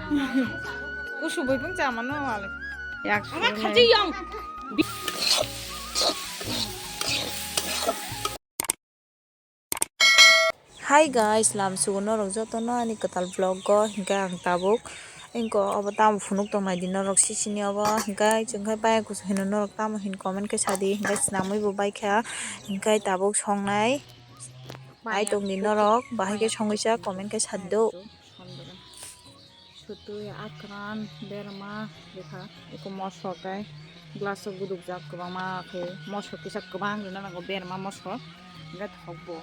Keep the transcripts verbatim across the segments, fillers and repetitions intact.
Kusu bui pung cha mano wale. Yak suru nai. Hi guys, lam sugo norok jotono ani kwtal vlog o, hinkhe ang tabuk ingko obo tamo phunuk tong nai di norok sisini obo, hinkhe chwng khe baya kusu hino norok tamo hin comment khe sadi, hinkhe swnamwi bo baikha, hinkhe tabuk songnai. Ai tong di norok, bahai khe songwi sa comment khe sadi do. Sutui, akran, berma, bwkha, eko moso khe glass o gudukjak kwbangma khe, moso kisa kwbang rwna nango, berma moso, hwnkhe thokbo.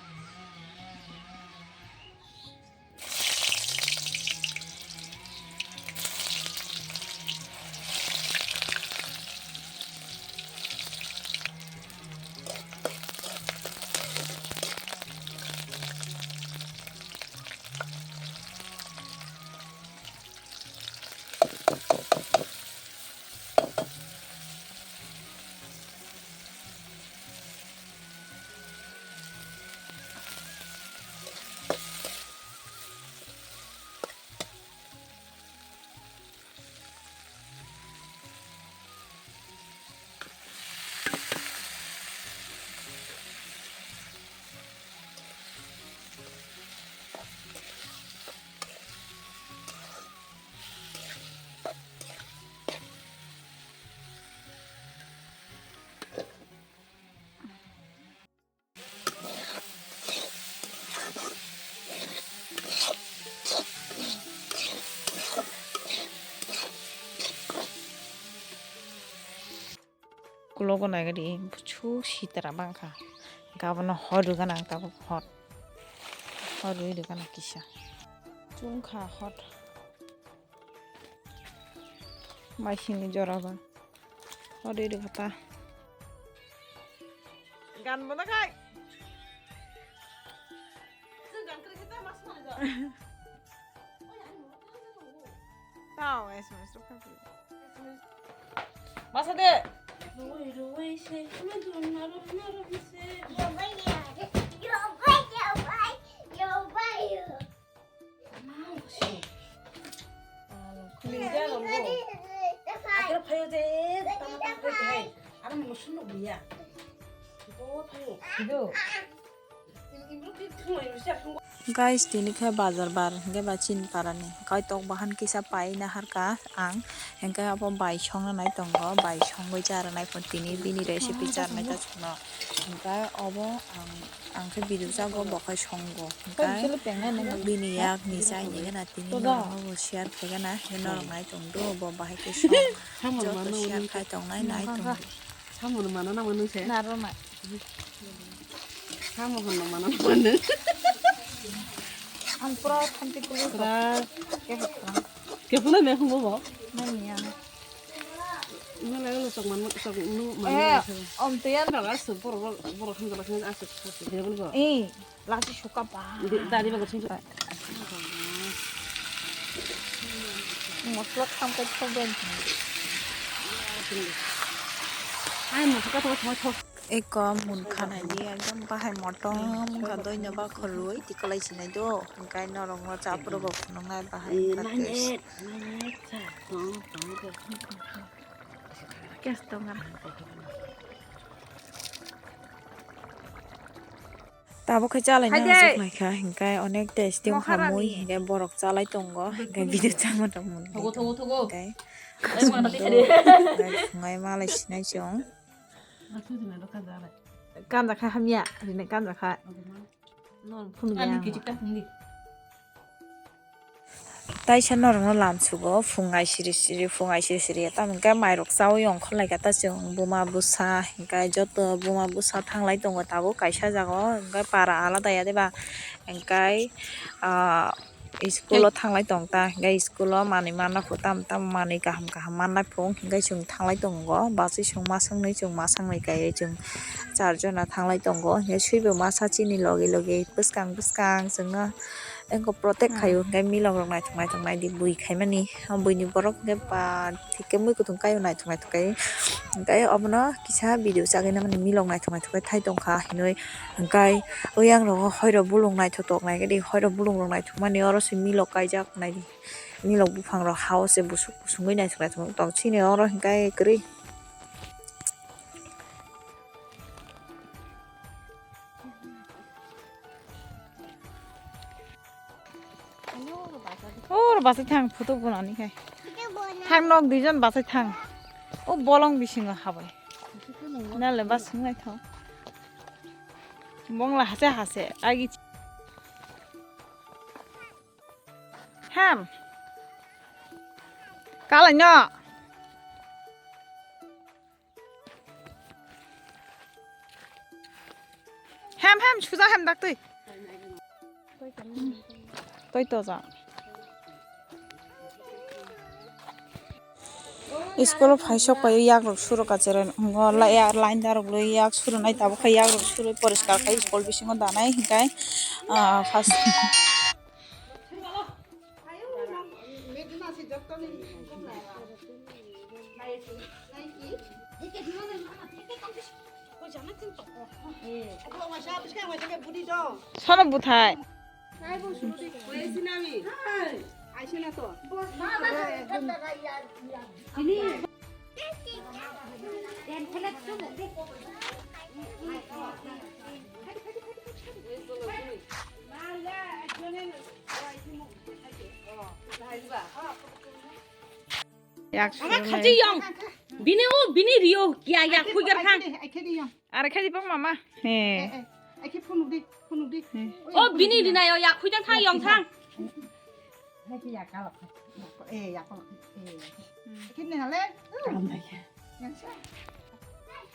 Kulogo naigadi buchu sitara bangkha. Gabono hot rwgana ang tabuk hot. Hot rwi rwgana kisa. Chungkha hot. Maisingni jora ba. Hot rwi rwkha ta. Gan bono khai. Tao, S M S rok kha. Masa de. Ruwi, ruwi se, ma dun narom, narom se. Yo bai, yo bai, yo bai, yo bai. Ma, si. Linda longgo. Akira phayo je, tama tama phayo hai. Ara musun no buya. Bo phayo. Sido. Guys, tini khe bazar bar hwnkhe ba chini parani kaitok bahan kisa pai naharkha ang, hwnkhe abo bai songna nai tongo, bai songwi cha rwnai phano tini bini recipe cha rwnai ta chwngno, hwnkhe obo ang, ang khe video chago bo khai songo, hwnkhe bini yakni chaini gana tini norokno bo share khai gana, hwnkhe norok nai tongdo bo bahai khe song joto share khai tongnai nai tongo. Samung mana nang manu se? Narwkna. Samung hono mana nang manu. Ang pura thanti kulu. Pura. Kehok. Kepuna me khumbo bo? Nang ya. Ino lagi lo sok man sok nu mana. Eh, om tuyan. Daga su bor bor bor kham daga kham asuk asuk dia bol bo. Eh. Lachi suka ba. Di, dari bago sing suka. Mosla kham kai thok ben. Ai mosla thok thok thok. Eko mun khanai di ekdom bahai motom kha doina ba khoroi tikolai sinai do. Hingkai norok no chapro bo phunuknai bahai. Kes tongan. Tabuk khe chalai na aswk naikha, hingkai onek tasty wngkha mui, hingkai borok chalai tongo, hingkai video chama tongmani. Thogo, thogo, thogo. Hingkai aswk do, hingkai phungai malai sinai chwng. Kanja kha hamya, rina kanja kha. Ani kichik ta phungdi. Taisa norokno lamsugo, phungai siri siri, phungai siri siri, tamo hingke mairok chaui ongkhorlaikha ta chwng buma bwsa, hingke joto buma bwsa thanglai tongo tabuk kaisa jagao, hingke para alada ya deba, hingke, ah, school o thanglai tong ta, hingke school o manui mana pho tamo tamo manui kaham kaham mannai phung, hingke chwng thanglai tongo, bachwi chwng masongni chwng masongni kaiwi chwng charjona thanglai tongo, hingke swibo masa chini logi logi bwskang bwskang chwngno. Engko protect khaio, hwnkhe milok rok naithok naithok naidi bui khaimani. O buini borok hwnkhe ba thik khe mui kuthung kaio naithok naithok kai. Hwnkhe obono kisa video chagwi nangmani milok naithok naithok kai thai tongkha hinwi. Hwnkhe oyang rogo hoiro bulung naithotok naikhe di, hoiro bulung rok naithokmani oro se milok kaijak naidi. Milok buphang rok ha-o se busuk busungwi naithok naithok tong chini oro hwnkhe kwrwi. Or basai thang photo bonani khai. Thang nok duijon basai thang. O bolong bisingo habai. Nale bas sungai tho. Bongla hase hase agi. Ham. Kalai no. Hem hem suja hem dak twi. Twi to ja. School phai sok pai yak rok suru ka cheren ngo la ya line da rok lo yak suru nai tabuk khe yak rok suru poriskar khai school bisingo danai hinkhe ah first. Sono buthai. Yak Mama suru khachi nai. Yong. Bini o, bini rio, ya, ya, khuigar khang. Are khachi bang mama. He. He. O bini rinayo, ya, khuigar khang, yong thang. Khachi ya kalok. Eh, ya kalok. Eh. Kini hale. Yang sa.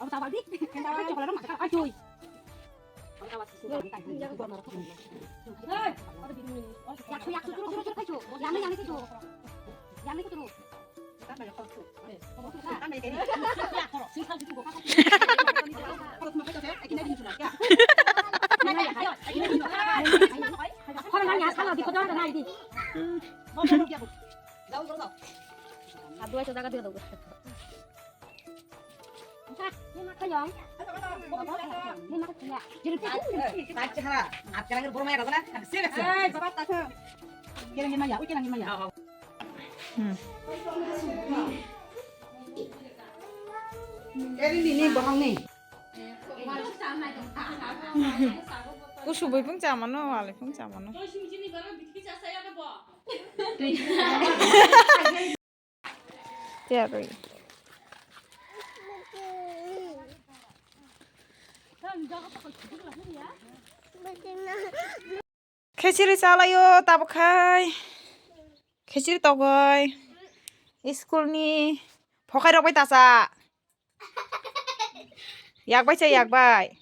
Aw, tabak di. Yang tabak di, chocolate mak, ay, cuy. Kusu bui pung chamano, wali pung chamano. Tiarwi. Khichiri chalaio tabuk khai. Khichiri togoi. School ni phokai rok bai ta cha. Yak bai cha, yak bai.